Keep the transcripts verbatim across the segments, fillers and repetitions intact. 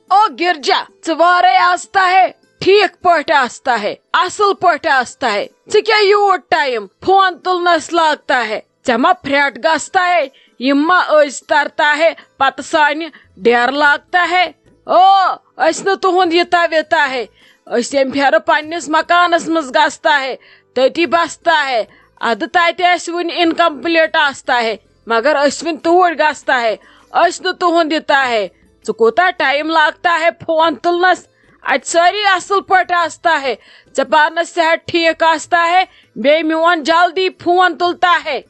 او گرجا، ژٕ وارے آستا ہے، ٹھیک پٲٹھۍ آستا ہے، اصل پٲٹھۍ آستا ہے، ژٕ کیٛاہ یوٗت ٹایم فون تُلنس لاگتا ہے؟ ژےٚ ما پھرٛٹھ گژھتا ہے؟ یِم ما أزۍ ترتا ہے، پتہٕ سانہِ ڈیرٕ لاگتا ہے؟ او، أسۍ نہٕ تُہُنٛد یِتا وِتا ہے، أسۍ ییٚمہِ پھیرٕ پننِس مکانس منٛز گژھتا ہے، تٔتی بستا ہے۔ ادٕ تتہِ ٲسۍ وُنہِ انکمپلیٹ آستا ہے، مگر أسۍ وُنہِ توٗرۍ گژھتا ہے، أسۍ نہٕ تُہُنٛد یِتا ہے۔ ژٕ کوٗتاہ ٹایم لاگتا ہے فون تُلنس؟ اتہِ سٲری اصل پٲٹھۍ آستا ہے، ژےٚ پانس صحت ٹھیک آستا ہے، بیٚیہِ میون جلدی فون تُلتا ہے۔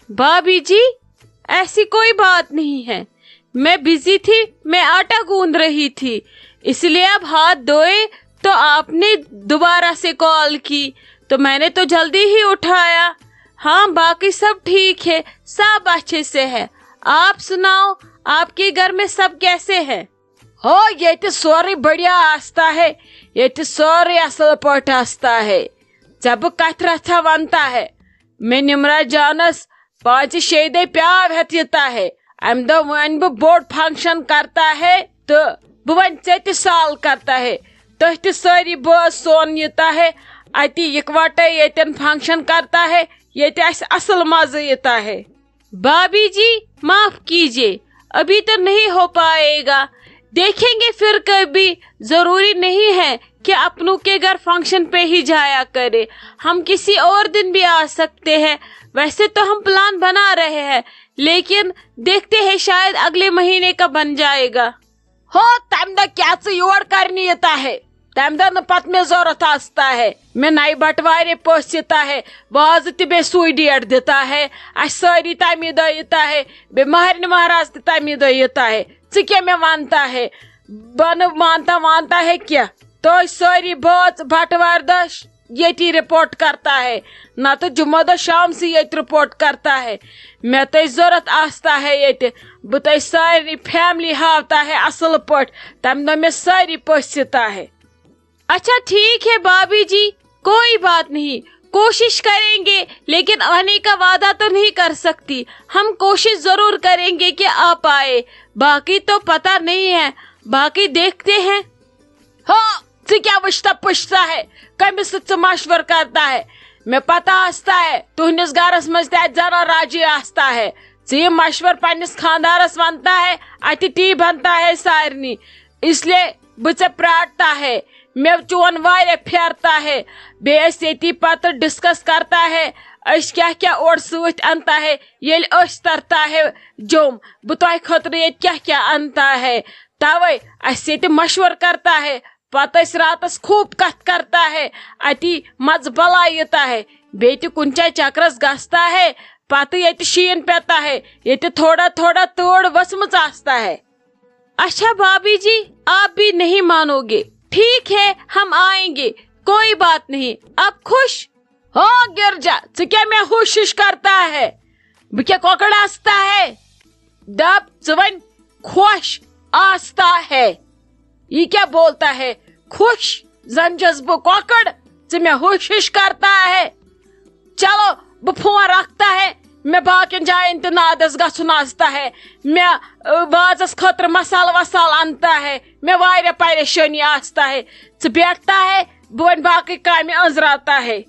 بھابھی جی، ایسی کوئی بات نہیں ہے، میں بزی تھی، میں آٹا گوندھ رہی تھی، اس لیے اب ہاتھ دھوئے تو آپ نے دوبارہ سے کال کی، تو میں نے تو جلدی ہی اٹھایا۔ ہاں، باقی سب ٹھیک ہے، سب اچھے سے ہے۔ آپ سناؤ، آپ کے گھر میں سب کیسے ہیں؟ ہو، ییٚتہِ سورُے بڑھیا آستا ہے، ییٚتہِ سورُے اصل پٲٹھۍ آستا ہے۔ ژےٚ بہٕ کتھِ رژھا ونتا ہے، مےٚ نمرا جانس پانٛژِ شیٚیہِ دۄہہِ پیاو ہٮ۪تھ یِتا ہے۔ امہِ دۄہ وۄنۍ بہٕ بوٚڑ فنکشن کرتا ہے تہٕ بہٕ وۄنۍ ژےٚ تہِ سال کرتا ہے، تُہۍ تہِ سٲری بٲژ سون یِتا ہے، اتی یکوٹے ییٚتٮ۪ن فنکشن کرتا ہے، ییٚتہِ اسہِ اصل مزٕ یِتا ہے۔ بھابھی جی، معاف کیجیے، ابھی تو نہیں ہو پائے گا، دیکھیں گے پھر کبھی۔ ضروری نہیں ہے کہ اپنوں کے گھر فنکشن پہ ہی جایا کرے، ہم کسی اور دن بھی آ سکتے ہیں۔ ویسے تو ہم پلان بنا رہے ہیں، لیکن دیکھتے ہیں، شاید اگلے مہینے کا بن جائے گا۔ ہو، تمہِ دۄہ کیٛاہ ژٕ یور کرنہِ یِتا ہے؟ تمہِ دۄہ نہٕ پتہٕ مےٚ ضروٗرت آستا ہے۔ مےٚ نَیہِ بٹوارِ پٔژھۍ یِتا ہے، وازٕ تہِ بیٚیہِ سُے ڈیٹ دِتا ہے۔ اسہِ سٲری تَمی دۄہ یِتا ہے، بیٚیہِ مہرنہِ مہراز تہِ تَمی دۄہ یِتا ہے۔ ژٕ کیٛاہ مےٚ ونتا ہے؟ بہٕ نہٕ مانتا وانتا ہے کینٛہہ۔ تُہۍ سٲری بٲژ بٹوارِ دۄہ ییٚتی رپورٹ کرتا ہے، نتہٕ جمعہ دۄہ شام سے ییٚتہِ رپورٹ کرتا ہے۔ مےٚ تۄہہِ ضروٗرت آستا ہے ییٚتہِ، بہٕ تۄہہِ سارنٕے فیملی ہاوتا ہے اصل پٲٹھۍ، تمہِ دۄہ مےٚ سٲری پٔژھۍ یِتا ہے۔ اچھا ٹھیک ہے بھابھی جی، کوئی بات نہیں، کوشش کریں گے، لیکن آنے کا وعدہ تو نہیں کر سکتی۔ ہم کوشش ضرور کریں گے کہ آپ آئے، باقی تو پتہ نہیں ہے، باقی دیکھتے ہیں۔ ہو، ژٕ کیٛاہ وٕچھتا پُچھتا ہے؟ کٔمِس سۭتۍ ژٕ مشورٕ کرتا ہے؟ مےٚ پتہ آستا ہے، تُہنٛدِس گرس منٛز تہِ اتہِ زنان راجی آستا ہے۔ ژٕ یہِ مشورٕ پننِس خاندارس ونتا ہے، اتہِ ٹی بنتا ہے سارنٕے۔ اس لیے بہٕ ژےٚ پرٛارتا ہے، مےٚ چون واریاہ پھیرتا ہے۔ بیٚیہِ ٲسۍ ییٚتی پتہٕ ڈسکس کرتا ہے، أسۍ کیٛاہ کیٛاہ اورٕ سۭتۍ انتا ہے، ییٚلہِ أسۍ ترتا ہے جوٚم، بہٕ تۄہہِ خٲطرٕ ییٚتہِ کیٛاہ کیٛاہ انتا ہے۔ توے اسہِ ییٚتہِ مشورٕ کرتا ہے، پتہٕ أسۍ راتس خوب کتھ کرتا ہے، اتی مزٕ بلاے یِتا ہے، بیٚیہِ تہِ کُنہِ جایہِ چکرس گژھتا ہے، پتہٕ ییٚتہِ شیٖن پیتا ہے، ییٚتہِ تھوڑا تھوڑا تۭر ؤژھمٕژ آستا ہے۔ اچھا بھابھی جی، آپ بھی نہیں مانو گے، ٹھیک ہے، ہم آئیں گے، کوئی بات نہیں، آپ خوش؟ ہو گرجا، ژٕ کیٛاہ مےٚ ہوش ہِش کرتا ہے؟ بہٕ کیٛاہ کۄکر آستا ہے؟ دپ ژٕ وۄنۍ خوش آستا ہے۔ یہ کیا بولتا ہے؟ خوش؟ زن چھس بہٕ کۄکر، ژٕ مےٚ ہوش ہِش کرتا ہے۔ چلو، بہٕ فون رکھتا ہے، مےٚ باقین جاین تہِ نادس گژھُن آستا ہے، مےٚ، ٲ، وازس خٲطرٕ مسالہٕ وسالہٕ انتا ہے، مےٚ واریاہ پریشٲنی آستا ہے۔ ژٕ بیٹھتا ہے، بہٕ وۄنۍ باقٕے کامہِ أنٛزراوتا ہے۔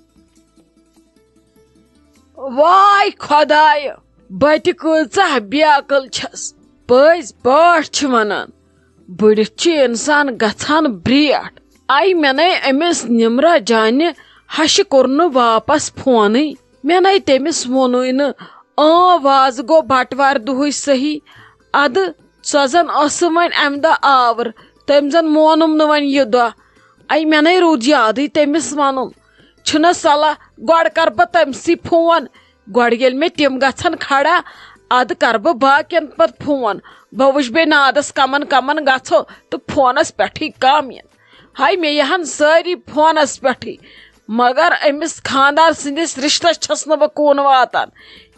واے خۄدایہِ، بہٕ تہِ کۭژاہ بے عقل چھَس۔ پٔزۍ پٲٹھۍ چھِ وَنان، بٔڑِتھ چھُ اِنسان گژھان برٛیٹھ۔ اَے مےٚ نے أمِس نِمرا جانہِ ہَشہِ کوٚر نہٕ واپس فونٕے۔ مےٚ نے تٔمِس ووٚنُے نہٕ، اۭں، وازٕ گوٚو بٹوارِ دۄہٕے صحیح۔ اَدٕ سۄ زَن ٲسٕم وۄنۍ اَمہِ دۄہ آوٕر، تٔمۍ زَن مونُم نہٕ وۄنۍ یہِ دۄہ۔ اَے مےٚ نے روٗد یادٕے تٔمِس وَنُن۔ چھُنہ صلاح، گۄڈٕ کَرٕ بہٕ تٔمسٕے فون۔ گۄڈٕ ییٚلہِ مےٚ تِم گژھن کھڑا، اَدٕ کَرٕ بہٕ باقین پَتہٕ فون۔ بہٕ وٕچھٕ بیٚیہِ نادَس کَمَن کَمَن گژھو تہٕ فونَس پٮ۪ٹھٕے کَم یِن۔ ہاے، مےٚ یِہَن سٲری فونَس پٮ۪ٹھٕے، مگر أمِس خاندار سٕنٛدِس رِشتَس چھَس نہٕ بہٕ کُن واتان۔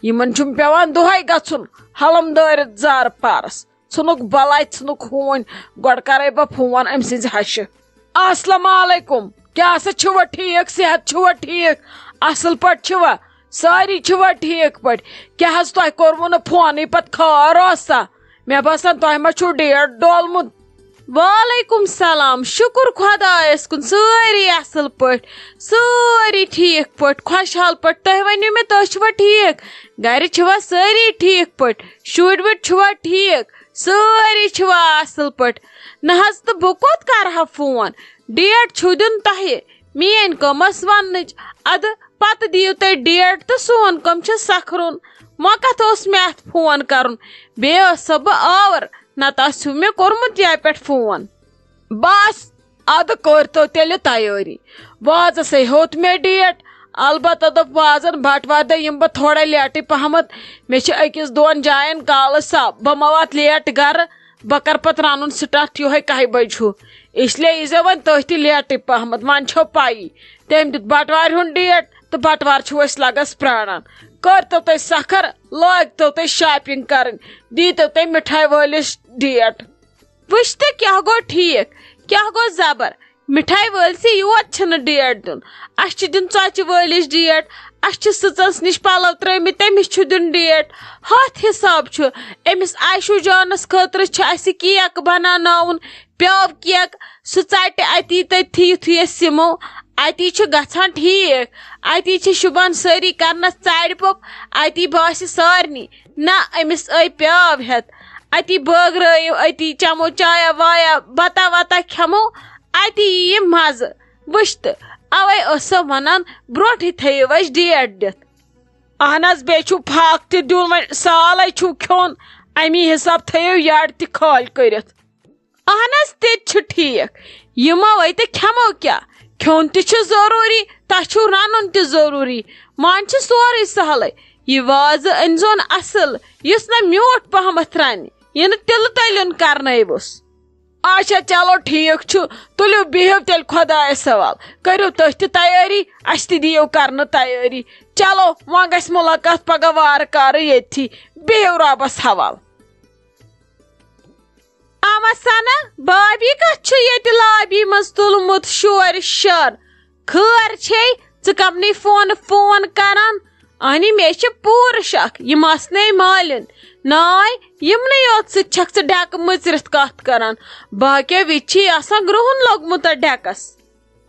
یِمَن چھُم پٮ۪وان دۄہَے گژھُن حلم دٲرِتھ زارٕ پارَس۔ ژھٕنُکھ بلاے، ژھٕنُکھ ہوٗنۍ۔ گۄڈٕ کرے بہٕ فون أمۍ سٕنزِ ہشہِ۔ السلام علیکم، کیٛاہ سا چھُوا ٹھیٖک؟ صحت چھُوا ٹھیٖک؟ اصل پٲٹھۍ چھِوا؟ سٲری چھِوا ٹھیٖک پٲٹھۍ؟ کیٛاہ حظ تۄہہِ کوٚروٕ نہٕ فونٕے پتہٕ؟ خٲر اوسا؟ مےٚ باسان تۄہہِ ما چھُو ڈیٹ ڈولمُت۔ وعلیکم سلام، شُکُر خۄدایَس کُن، سٲری اَصٕل پٲٹھۍ، سٲری ٹھیٖک پٲٹھۍ، خۄشحال پٲٹھۍ۔ تُہۍ ؤنِو مےٚ، تُہۍ چھِوا ٹھیٖک؟ گَرِ چھِوا سٲری ٹھیٖک پٲٹھۍ؟ شُرۍ وُرۍ چھِوا ٹھیٖک؟ سٲری چھِوا اَصٕل پٲٹھۍ؟ نہ حظ، تہٕ بہٕ کوٚت کَرٕ ہا فون؟ ڈیٹ چھُو دیُن تۄہہِ، میٛٲنۍ کٲم ٲس وَننٕچ۔ اَدٕ پَتہٕ دِیِو تُہۍ ڈیٹ تہٕ سون کٲم چھِ سَکھرُن۔ وۄنۍ کَتھ اوس مےٚ اَتھ فون کَرُن؟ بیٚیہِ ٲسَو بہٕ آوٕر، نَتہٕ آسِہِو مےٚ کوٚرمُت یَتہِ پٮ۪ٹھ فون۔ بَس، اَدٕ کٔرۍتو تیٚلہِ تیٲری۔ وازَسٕے ہیوٚت مےٚ ڈیٹ۔ البتہ دوٚپ وازَن، بَٹوارِ دۄہ یِمہٕ بہٕ تھوڑا لیٹٕے پَہمَتھ۔ مےٚ چھِ أکِس دۄن جایَن کالہٕ سَب، بہٕ ما واتہٕ لیٹ گَرٕ، بہٕ کَرٕ پَتہٕ رَنُن سٹارٹ یِہوٚے کَہہِ بَجہِ ہیوٗ۔ اس لیے ییٖزیو وۄنۍ تُہۍ تہِ لیٹٕے پَہمَتھ، وۄنۍ چھو پَیی۔ تٔمۍ دیُت بَٹوارِ ہُنٛد ڈیٹ تہٕ بَٹوار چھُ أسۍ لَگَس پرٛاران۔ کٔرۍتو تُہۍ سَکھر، لٲگۍتو تُہۍ شاپِنٛگ کَرٕنۍ، دیٖتو تُہۍ مِٹھایہِ وٲلِس ڈیٹ۔ وٕچھ تہٕ کیٛاہ گوٚو ٹھیٖک، کیٛاہ گوٚو زبر؟ مِٹھایہِ وٲلۍ سٕے یوت چھِنہٕ ڈیٹ دیُن۔ اَسہِ چھُ دیُن ژۄچہِ وٲلِس ڈیٹ، اَسہِ چھِ سٕژَس نِش پَلَو ترٛٲومٕتۍ، تٔمِس چھُ دیُن ڈیٹ۔ ہَتھ حِساب چھُ۔ أمِس عایشوٗ جانَس خٲطرٕ چھُ اَسہِ کیک بَناوناوُن، پیٛاو کیک۔ سُہ ژَٹہِ اَتی تٔتھی یُتھُے أسۍ یِمو۔ اَتی چھُ گژھان ٹھیٖک، اَتی چھِ شوٗبان سٲری کَرنَس ژَرِ پوٚپ، اَتی باسہِ سارنٕے، نہ، أمِس آے پیٛاو ہٮ۪تھ۔ اَتی بٲگرٲیِو، أتی چَمو چایا وایا، بَتا وَتا کھٮ۪مو، اَتی یِیہِ مَزٕ۔ وٕچھ تہٕ، اَوَے ٲسو وَنان، برٛونٛٹھٕے تھٲیِو اَسہِ ڈیٹ دِتھ۔ اَہَن حظ، بیٚیہِ چھُ پھاکہٕ تہِ دیُن، وۄنۍ سالَے چھُو کھیوٚن، اَمی حِساب تھٲیِو یَڈ تہِ خٲلۍ کٔرِتھ۔ اَہَن حظ، تہِ تہِ چھُ ٹھیٖک۔ یِمو أتہِ کھٮ۪مو کیٛاہ؟ کھیوٚن تہِ چھُ ضروٗری، تۄہہِ چھُو رَنُن تہِ ضروٗری۔ وۄنۍ چھُ سورُے سہلٕے۔ یہِ وازٕ أنۍزیون اَصٕل، یُس نہ میوٗٹھ پَہمَتھ رَنہِ، یہِ نہٕ تِلہٕ تٔلیُن کَرنٲوِس۔ اچھا، چلو، ٹھیٖک چھُ۔ تُلِو، بِہِو تیٚلہِ خۄدایَس حوال۔ کٔرِو تُہۍ تہِ تیٲری، اَسہِ تہِ دِیِو کَرنہٕ تیٲری۔ چلو، وۄنۍ گژھِ مُلاقات پَگاہ وارٕ کارٕ ییٚتھی۔ بِہِو رۄبَس حوال۔ اَما سَنا، بابی کَتھ چھُ ییٚتہِ لابی منٛز تُلمُت شورٕ شر؟ خٲر چھے، ژٕ کَمنٕے فونہٕ فون کَران؟ اَہنہِ، مےٚ چھِ پوٗرٕ شک، یِم آسنَے مالِن۔ ناے، یِمنٕے یوت سۭتۍ چھَکھ ژٕ ڈٮ۪کہٕ مٕژرِتھ کَتھ کَران۔ باقیو وِزِ چھِ آسان گرٛہُن لوٚگمُت اَتھ ڈٮ۪کَس۔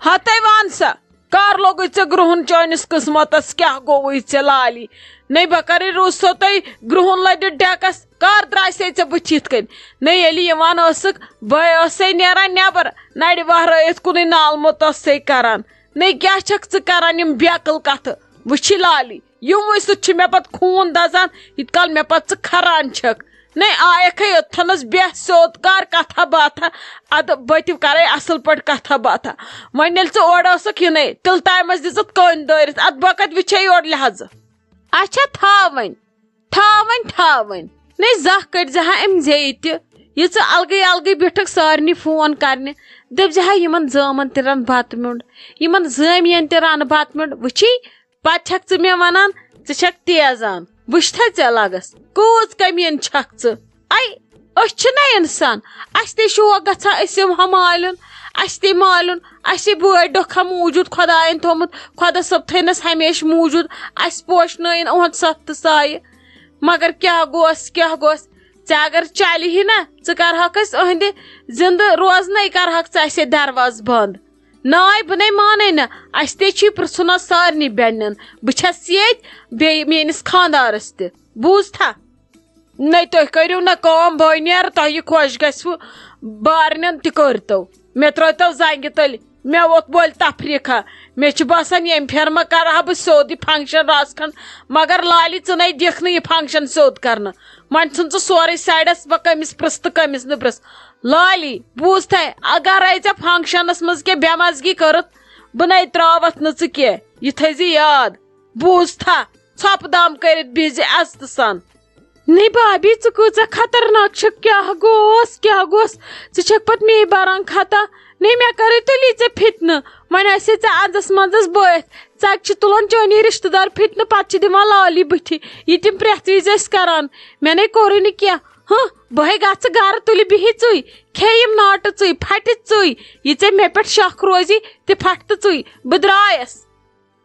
ہَتَے وَن سا، کر لوٚگُے ژےٚ گرٛہُن؟ چٲنِس قٕسمتس کیٛاہ گوٚوُے ژےٚ لالی؟ نَے بہٕ کَرے روٗزتو تۄہہِ گرٛہُن لٔدِتھ ڈٮ۪کَس، کر درٛاسے ژےٚ بٕتھِ یِتھ کٔنۍ؟ نَے ییٚلہِ یِوان ٲسٕکھ، بہٕ ٲسَے نیران نٮ۪بر، نَرِ وَہرٲیِتھ کُنُے نالہٕ موٚت ٲسَے کران۔ نَے کیٛاہ چھَکھ ژٕ کران یِم بیقٕل کَتھٕ؟ وٕچھی لالی، یِموٕے سۭتۍ چھُ مےٚ پَتہٕ خوٗن دَزان، ییٖتۍ کال مےٚ پَتہٕ ژٕ کھران چھَکھ۔ نَے آیَکھَے یوٚتتھَنَس بیٚہہ سیوٚد، کر کَتھا باتھا، اَدٕ بہٕ تہِ کَرَے اَصٕل پٲٹھۍ کَتھا باتھا۔ وۄنۍ ییٚلہِ ژٕ اورٕ ٲسٕکھ یِنَے، تِلہٕ تامَس دِژٕتھ کٔنۍ دٲرِتھ، اَدٕ بہٕ کَتہِ وٕچھے یورٕ لحاظہٕ؟ اچھا، تھاو وۄنۍ، تھاو وۄنۍ، تھاو وۄنۍ۔ نَے زانٛہہ کٔڑۍ زِ ہا أمۍ زیٚیہِ تہِ، یہِ ژٕ الگٕے الگٕے بیوٗٹھکھ سارنٕے فون کَرنہِ، دٔپۍ زِ ہا یِمَن زٲمَن تہِ رَن بَتہٕ میوٚنٛڈ، یِمَن زٲمِیَن تہِ رَن بَتہٕ میوٚنٛڈ۔ وٕچھی، پتہٕ چھکھ ژٕ مےٚ ونان، ژٕ چھکھ تیزان۔ وٕچھتھا ژےٚ لگس، کۭژ کٔمیٖن چھکھ ژٕ۔ اے، أسۍ چھِنہ انسان، اسہِ تہِ شوق گژھان أسۍ یِم ہا مالیُن، اسہِ تہِ مالیُن، اسہِ بٲے ڈۄکھ ہا موٗجوٗد خۄداین تھوٚمُت، خۄدا صٲب تھٲینس ہمیشہِ موٗجوٗد، اسہِ پوشنٲیِن اُہنٛد صف تہٕ سایہِ۔ مگر کیٛاہ گوس، کیٛاہ گوس، ژےٚ اگر چلہِ ہی نہ، ژٕ کرہکھ أسۍ أہنٛدِ زندٕ روزنَے کرہکھ ژٕ اسہِ دروازٕ بنٛد۔ ناے، بہٕ نے مانے نہٕ، اسہِ تے چھُے پرژھُن آز سارنٕے بیٚنٮ۪ن۔ بہٕ چھس ییٚتۍ، بیٚیہِ میٲنِس خاندارس تہِ۔ بوٗزتھا؟ نے، تُہۍ کٔرِو نہ کٲم، بہٕ نیرٕ، تۄہہِ خۄش گژھِوٕ بارنٮ۪ن تہِ کٔرۍتو۔ مےٚ ترٲوتو زنگہِ تٔلۍ، مےٚ ووٚتھ بٔلۍ تفریٖقہ۔ مےٚ چھُ باسان، ییٚمہِ پھِرِ ما کرٕ ہا بہٕ سیوٚد یہِ فنکشن رژھ کھنڈ، مگر لالی، ژٕ نے دِکھ نہٕ یہِ فنکشن سیوٚد کرنہٕ۔ وۄنۍ ژھُن ژٕ سورُے سایڈس، بہٕ کٔمِس پرژھ تہٕ کٔمِس نہٕ پرژھ۔ لالی، بوٗزتھے، اگرے ژےٚ فنکشنس منٛز کینٛہہ بے مزگی کٔرٕتھ، بہٕ نے تراوتھ نہٕ ژٕ کینٛہہ، یہِ تھٲیزِ یاد۔ بوٗزتھا؟ ژھۄپہٕ دام کٔرِتھ بِہزِ عزتہٕ سان۔ نٔے بابی، ژٕ کۭژاہ خطرناک چھکھ، کیٛاہ گوس، کیٛاہ گوس؟ ژٕ چھکھ پتہٕ مے بران خطا۔ نٔے، مےٚ کَرے تُلی ژےٚ فِتنہٕ، وۄنۍ آسے ژےٚ انٛدس منٛزس بٲتھ۔ ژکہِ چھِ تُلان چٲنی رشتہٕ دار فِتنہٕ، پتہٕ چھِ دِوان لالی بٕتھِ۔ یہِ تِم پرٛٮ۪تھ وِزِ ٲسۍ کران۔ مےٚ نے کوٚرُے نہٕ کینٛہہ۔ ہہ، بہے گژھٕ گرٕ، تُلہِ بِہِتھ ژٕے، کھے یِم ناٹہٕ ژٕے، پھٹہِ ژٕے۔ یہِ ژےٚ مےٚ پٮ۪ٹھ شک روزی، تہِ پھٹ تہٕ ژٕے۔ بہٕ درٛایس۔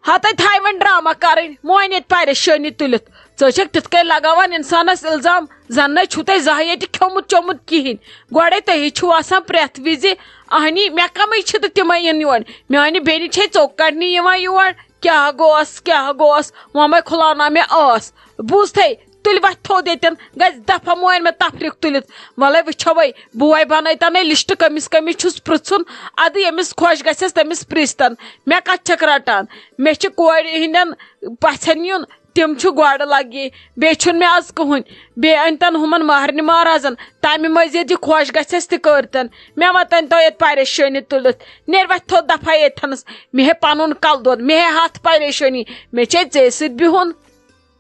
ہتے تھایہِ وۄنۍ ڈرامہ کرٕنۍ، مۄنۍ ییٚتہِ پریشٲنی تُلِتھ۔ ژٕ چھکھ تِتھ کٔنۍ لگاوان انسانس الزام، زن نے چھُو تۄہہِ زانٛہہ ییٚتہِ کھیوٚمُت چوٚمُت کِہینۍ۔ گۄڈے تۄہی چھُو آسان پرٛٮ۪تھ وِزِ، اہنی مےٚ کمٕے چھِ تہٕ تِمے یِن یور۔ میانہِ بیٚنہِ چھے ژوٚک کڑنہِ یِوان یور۔ کیٛاہ گوس، کیٛاہ گوس؟ وۄنۍ مے کھُلاونا مےٚ ٲس۔ بوٗزتھے، تُلۍ وۄتھ تھوٚد ییٚتٮ۪ن، گژھِ دفعہ مۄنۍ مےٚ تفریٖق تُلِتھ۔ وَلَے وٕچھو وَے، بوے بَنٲیتَن ہے لِسٹ کٔمِس کٔمِس چھُس پرٛژھُن۔ اَدٕ ییٚمِس خۄش گژھٮ۪س تٔمِس پرٛژھتَن۔ مےٚ کَتہِ چھَکھ رَٹان؟ مےٚ چھِ کورِ ہِنٛدٮ۪ن پَژھٮ۪ن یُن، تِم چھِ گۄڈٕ لَگی۔ بیٚیہِ چھُنہٕ مےٚ آز کٕہٕنۍ۔ بیٚیہِ أنۍتَن ہُمَن مَہرنہِ مہرازَن، تَمہِ مٔزیٖد یہِ خۄش گژھٮ۪س تہِ کٔرۍتَن۔ مےٚ مہ تَنۍ تو ییٚتہِ پریشٲنی تُلِتھ۔ نیرِ وۄتھ تھوٚد دفعہ ییٚتھَنَس۔ مےٚ ہے پَنُن کَلہٕ دود، مےٚ ہے ہَتھ پریشٲنی۔ مےٚ چھے ژےٚ سۭتۍ بِہُن۔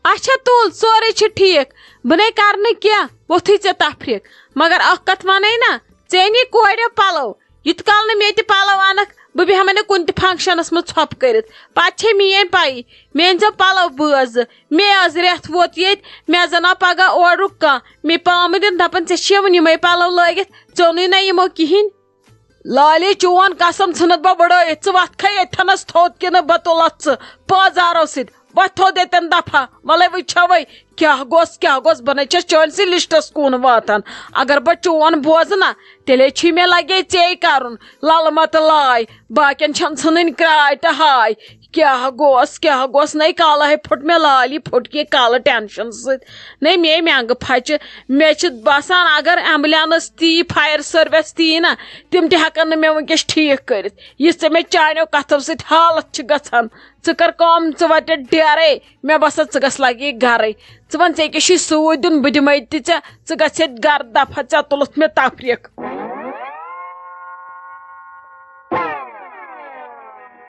اچھا تُل، سورُے چھُ ٹھیٖک۔ بہٕ نے کرٕ نہٕ کینٛہہ، ووٚتھُے ژےٚ تفریٖق۔ مگر اکھ کتھ ونے نا، ژےٚ نی کورِ پلو۔ یُتھ کال نہٕ مےٚ تہِ پلو انکھ، بہٕ بیہمے نہٕ کُنہِ تہِ فنکشنس منٛز ژھۄپہٕ کٔرِتھ۔ پتہٕ چھے میٲنۍ پَیی، مےٚ أنۍ زیو پلو بٲژ زٕ۔ مے آز رٮ۪تھ ووت ییٚتہِ، مےٚ زن آو پگاہ اورُک کانٛہہ۔ مے پامہٕ دِن دپان، "ژےٚ چھِ یِم یِمے پلو لٲگِتھ، ژےٚ اوٚنُے نہ یِمو کِہینۍ۔" لالے، چون قسم ژھٕنتھ بہٕ بڑٲیِتھ، ژٕ وۄتھ کھے ییٚتھنس تھوٚد کِنہٕ بہٕ تُلتھ ژٕ پٲزارو سۭتۍ۔ وۄتھ تھوٚد ییٚتٮ۪ن دفعہ، وَلَے وٕچھو وَے کیٛاہ گوٚژھ، کیٛاہ گوٚژھ، بہٕ نے چھَس چٲنسٕے لِسٹَس کُن واتان۔ اگر بہٕ چون بوزٕ نا، تیٚلے چھُے مےٚ لگے ژے کرُن لَلہٕ مَتہٕ لاے، باقین چھَنہٕ ژھٕنٕنۍ کراے تہٕ ہاے۔ کیٛاہ گوٚژھ، کیٛاہ گوٚژھ، نَے کالہٕ ہے پھوٚٹ مےٚ لالہِ، پھوٚٹ یہِ کالہٕ ٹینشن سۭتۍ۔ نَے مے مٮ۪نٛگہٕ پھچہِ۔ مےٚ چھِ باسان اگر ایمبولینس تہِ یی، فایر سٔروِس تہِ یی نا، تِم تہِ ہٮ۪کن نہٕ مےٚ وٕنکیٚس ٹھیٖک کٔرِتھ۔ یہِ ژےٚ مےٚ چانیو کتھو سۭتۍ حالت چھِ گژھان۔ ژٕ کر کٲم، ژٕ وَٹہِ ڈیرے، مےٚ باسان ژٕ گژھ لگی گرے۔ ژٕ وَن، ژےٚ کیٛاہ چھُے سۭتۍ دیُن، بہٕ دِمے تہِ ژےٚ، ژٕ گژھ ییٚتہِ گرٕ دفعہ، ژےٚ تُلُتھ مےٚ تفریٖق۔